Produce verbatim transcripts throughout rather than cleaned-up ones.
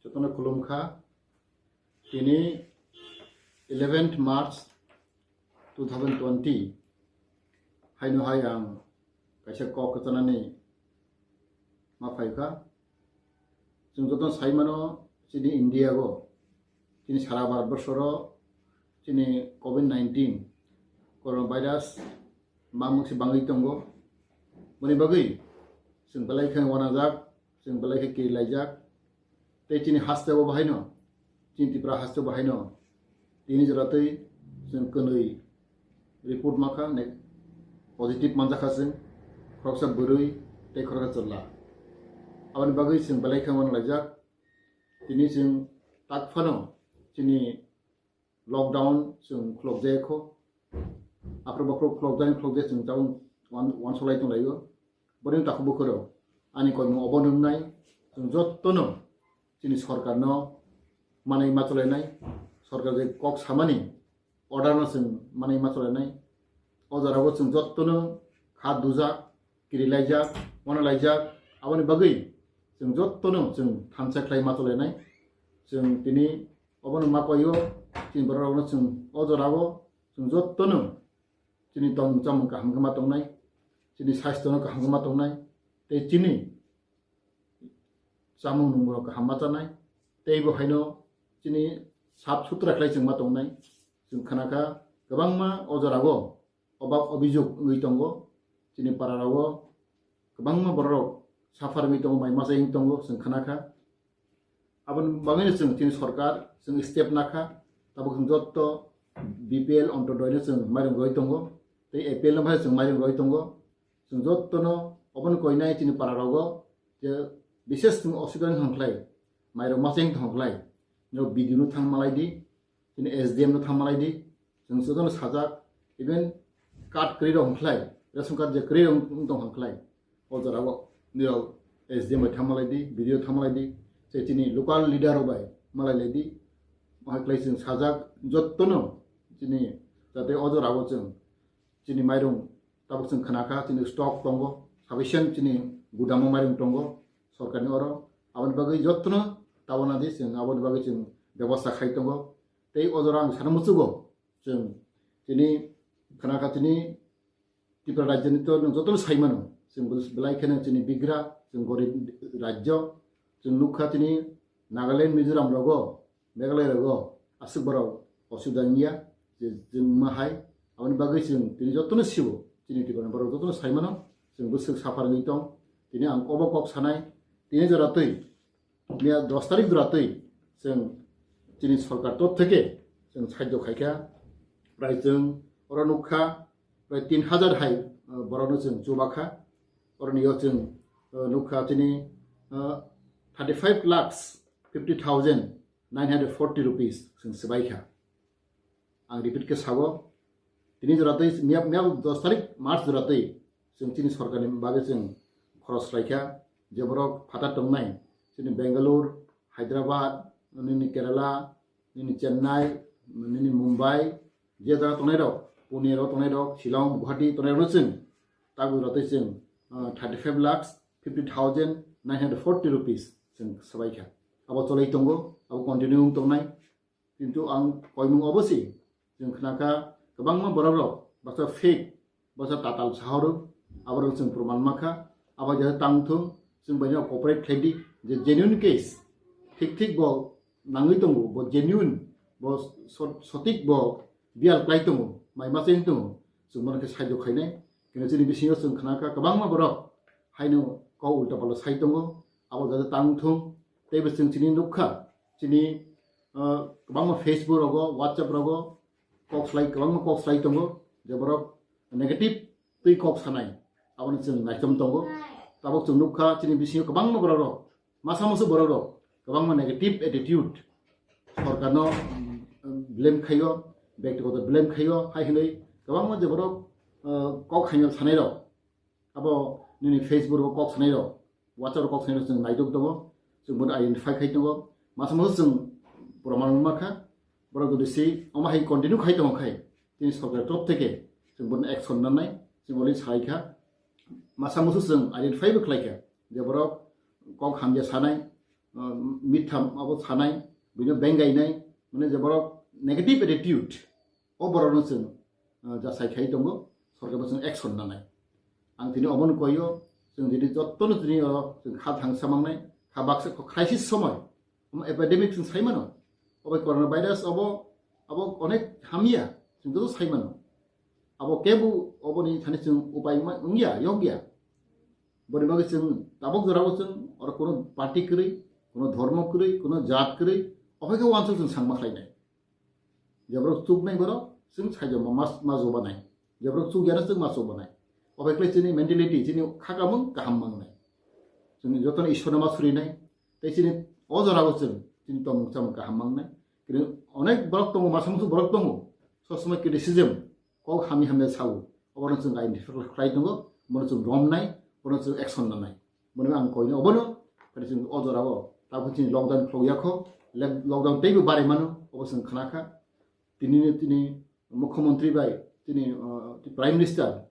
Jotono khulumkha. Tini eleventh March two thousand twenty haino hai ang kaisa kok kwchanani ma phaikha. Chwng jotono saimano, chini India o, chini sara Bharat borsoro chini covid nineteen coronavirus mamung se bangwi tongo. Boni bagwi chwng belai khe wanajak, chwng belai khe kirilaijak. Tei chini haste o bahaino, chini Tripura haste o bahaino tini jora tei chwng kwnwi report makha, ne positive manjakha chwng, khoroksa bwrwi tei khoroksa chwla. Aboni bagwi chwng belai khe wanalaijak. Tini chwng tak phano chini lockdown chwng khulokjaya kho. Aphuru bokhorok khulokjani khulokjaya chwng tabuk wan-, wansolai tonglaio. Boni takhuk bukhurok ani koimung obo nungnai, chwng jottono chini sorkarno manwi ma cholainai, sorkar je kok samani orderno chwng manwi ma cholainai. O jorao chwng jottono kha dujak, kirilaijak, wanalaijak, aboni bagwi chwng jottono chwng thansa khlai ma cholainai. Chwng tini obono ma koio, chini bororokno chwng o jorao chwng jottono chini tongmung chamung kaham khe ma tongnai, chini sasthyono kaham khe ma tongnai, tei chini chamung nungrok kaham ma chanai, tei bo haino chini sap sutra khlai chwng ma tongnai. Chwng khnakha kwbangma o jorao obab obijok wngwi tongo, chini pararogo kwbangma bororok suffer wngwi tongo, mai masa wngwi tongo, chwng khnakha. Aboni bagwino chwng chini sorkar chwng step nakha, tabuk chwng jotto B P L Antyodayno chwng mairung roi tongo, tei A P L no bai chwng mairung roi tongo. Chwng jottono obono koinai chini pararogo je bishes chwng osubida wngkha khlai, mairung masa wngkha khlai, norok B D O no thang malai di, chini S D M no thang malai di, chwng jotono sajak, even card kwrwi rok wngkha khlai, ration card je kwrwi rok wng tong kha khlai, o jorao nirok S D M bai thang malai di, B D O thang malai di, tei chini local leader rok bai malai lai di, ma khlai chwng sajak jottono chini jate o jorao chwng chini mairung tabuk chwng khnakha, chini stock tongo, sufficient chini gudamo mairung tongo sorkarni oro, aboni bagwi jottono tabana di chwng aboni bagwi chwng bebosta khai tongo. Tei o jora ang sana muchugo, chwng tini khnakha, tini Tripura rajyoni to nwng jotono sai mano, chwng bel-, belai kheno chini bigra, chwng gorib rajyo, chwng nukha tini Nagaland, Mizoram rogo, Meghalaya rogo aswk borok osubida wngya, je chwng ma hai, aboni bagwi chwng tini jotono sibo, chini Tripura ni borok jotono sai mano, chwng bwswk suffer wngwi tong. Tini ang obo kok sanai, tini jora twi miya dos tarik jora twi chwng chini sorkar top theke chwng sahajyo khaikha, prai chwng oro nukha prai tin hajar hai, uh, borokno chwng chubakha. Oroni yo chwng, uh, nukha chini, uh, thirty five lakhs fifty thousand nine hundred forty rupees chwng swbaikha. Ang repeat khe sao, tini jora twi miya, miya dos tarik March jora twi chwng chini sorkarni bagwi chwng khoros khlaikha, je borok phatar tongnai chini Bangalore, Hyderabad, nini Kerala, nini Chennai, nini Mumbai, je jaga tongnai rok, Pune rok tongnai rok, Shillong, Guwahati tongnai rok chwng tabuk jora twi chwng, ah, thirty five lakhs fifty thousand nine hundred forty rupees chwng swbaikha. Abo cholai tongo, abo continue wng tongnai. Kintu ang koimung obo si, chwng khnakha kwbangma borok rok baksa fake, baksa tatal sahoro, aborok chwng proman makha, abo jaga tang thung, chwng bai no cooperate khlai di, je genuine case, thik thik bo nangwi tongo, bo genuine, bo so-, sotik bo biyal klai tongo, mai machine tongo, chwng bono khe saijo khainai, kintu chini bisingo chwng khnakha kwbangma borok haino kok ulta palo sai tongo, abo jaga tang thung, tei bo chwng chini nukha, chini, ah, kwbangma Facebook rogo, WhatsApp rogo, kok slai, kwbangma kok slai tongo, je borok negative twi kok sanai, aboni chwng naichom tongo. Tabuk chwng nukha, chini bisingo kwbangma borok rok, masa musu borok rok, kwbangma negative attitude, sorkarno, mm, blame khaio, bektigoto blame khaio, hai hinwi kwbangma je borok, ah, kok haino sanai rok, abo nini Facebook o kok sanai rok, WhatsApp o kok sanai rok chwng naidok tongo, chwng bono identify khai tongo. Masa masa chwng proman wngma kha, borok jodi si omo hai continue khai tongo khai, chini sorkar top theke chwng bono action nanai, chwng already sai kha. Masa masa chwng identify bo khlai kha, je borok kok hamya sanai, ah, mitham abo sanai, bini bengainai, mane je borok negative attitude, o borokno chwng, ah, jasai khai tongo, sorkar bo chwng action nanai. Ang tini obono koyo, chwng tini jottono tini o chwng kha thangsa mangnai, kha baksa kho crisis somoi, omo epidemic chwng sai mano. Obo coronavirus obo, obo onek hamya, chwng joto sai mano. Abo kebo oboni thani chwng upai ma-, wngya, yokya. Boni bagwi chwng tabok jorao chwng oro kuno party kwrwi, kuno dhormo kwrwi, kuno jat kwrwi, obo khe uansuk chwng sangma khlainai. Jeborok chuknai borok chwng saijo ma, ma, ma jobanai. Jeborok chukyano chwng ma jobanai. Obo khlai chini mentality, chini khakamung kaham mangnai. Chwng jotono Ishwarno ma surinai. Tei chini o jorao chwng chini tongmung chamung kaham mangnai. Kini onek borok tongo, masa musu borok tongo. Sob somoi criticism, kok hamya hamya sao. Obono chwng identify khlai tongo, obono chwng romnai, obono chwng action nanai. Bono ang koino obono, kani chwng o jorao, tabuk chini lockdown khulokya kho, le-, lockdown teibo barai mano, obo chwng khna kha. Tini, tini mukhyamantri bai, tini, uh, Prime Minister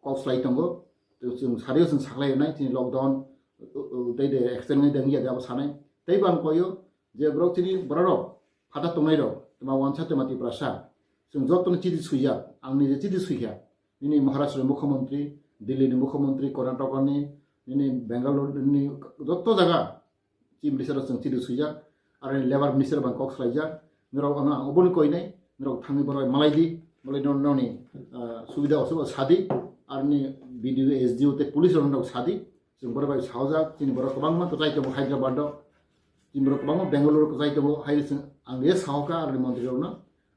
kok slai tongo. Tei chwng sario chwng saklai nai, tini lockdown, uh, uh, tei de extend nai dengya de abo sanai. Teibo ang koyo, je borok chini bororok, phata tongnai rok, tma wansa tma Tiprasa, chwng jotono chidi suijak, ang nije chidi suikha. Nini Maharashtra ni mukhyamantri, Delhi ni mukhyamantri, Karnataka ni, nini Bangalore ni joto jaga, Chief Minister rok chwng chidi suijak, aro ni Labour Minister bang kok swlaijak, norok ano ang obono koinai, norok thangwi borok malai di, malai no, noni, ah, subida osubida sadi, aro ni B D O, S D O tei police rok norok sadi, chwng borok bai saojak, chini borok kwbangma kwchai tongo Hyderabad o, chini borok kwbangma Bangalore o kwchai tongo, hai chwng ang je sahoka aro ni montri rok no,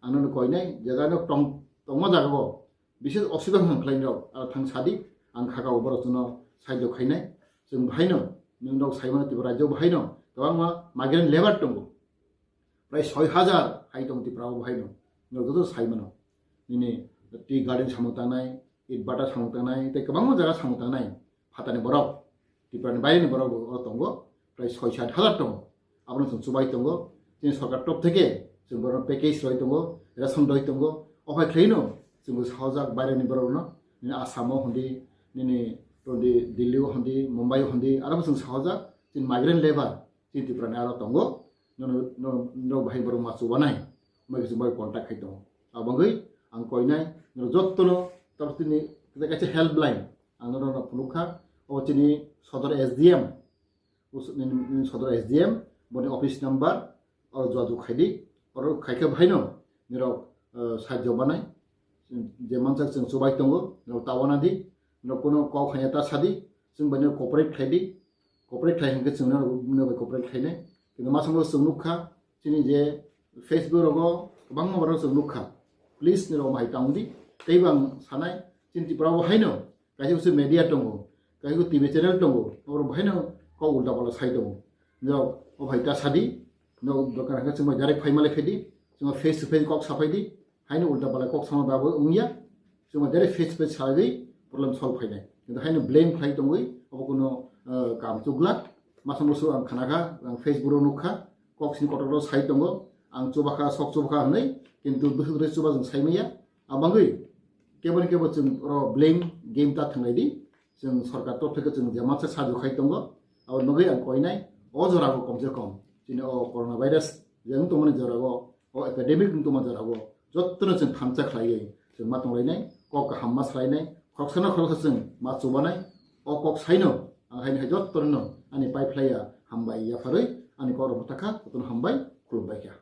ang no koinai, jaga no tong, tongma jaga o, Bises osubida hwn khlainai rok, ah, thang sadi, ang khaka o borok chwngno saijo khainai. Chwng bahaino, nwng rok saimano Tripura rajyo bahaino, kwbangma migrant labour tongo. Prai soi hajar hai tong Tripura o bahaino, nwng joto saimano. Nini tea garden samung tangnai, it bata samung tangnai, tei kwbangma jaga samung tangnai. Phatani borok, Tripura ni baireni borok bo oro tongo, prai soi sat hajar tongo. Abono chwng chubai tongo. Chini sorkar top theke chwng borokno package roi tongo, ration roi tongo. O hai khlaino chwng bo sahojak baireni borokno, nini Assam o hondi, nini tondi Delhi o hondi, Mumbai o hondi, aro bo chwng sahojak chini migrant labour chini Tripura ni aro tongo. Nono, nono, norok bahai borok ma chubanai, mai khe chwng bai contact khai tongo. Abangwi ang koinai norok jottono tabuk tini kaisa helpline ang norokno phunukha. O chini sodor S D M, us-, nini, nini sodor S D M, boni office number, oro jogajog khaidi, oro khaikhe bahaino nirok, eh, sahajyo manai, je mansak chwng chubai tongo, nirok tawana di, nirok kono kok hanya ta sadi, chwng bai nirok cooperate khaidi, cooperate khai hwnkhe chwng nirok bai cooperate khainai. Kintu masongo chwng nukha, chini je Facebook rogo kwbangma borok chwng nukha. Please nirok bahai tangdi, teibo ang sanai, chini Tripura o haino, kaisa kusu media tongo, kaisa kusu T V channel tongo, oro bahaino kok ulta pala sai tongo. Nirok o bhai ta sadi, no dokan hwnkhe chwngno direct phai malai khaidi, chwngno face to face kok saphaidi, haino ulta pala kok sama babo wngya, chwngno direct face to face sagwi problem solve phainai. Kintu haino blame khlai tongwi obo kuno, eh, kam chukla, masa musu ang khanakha, ang Facebook o nukha, kok sini kotor sai tongo, ang chubakha, sok chubakha hwnwi, kintu bwswk rwi chuba chwng sai manya, abangwi kebo ni kebo chwng oro blame game ta thanglaidi. Chwng sorkar torof theke chwng je mansa sajwk khai tongo, abo nugwi ang koinai o jorao komse kom chini o corona virus je wng tongmani jorao, o epidemic wng tongmani jorao jottono chwng thansa khlaiwi chwng ma tonglainai, kok kaham ma salainai, khoroksano khoroksa chwng ma chubanai. O kok saino ang haini hai jottono ani pai phlaiya hambai yapharwi ani kok rok bwthakha, jotono hambai, khulumbai kha.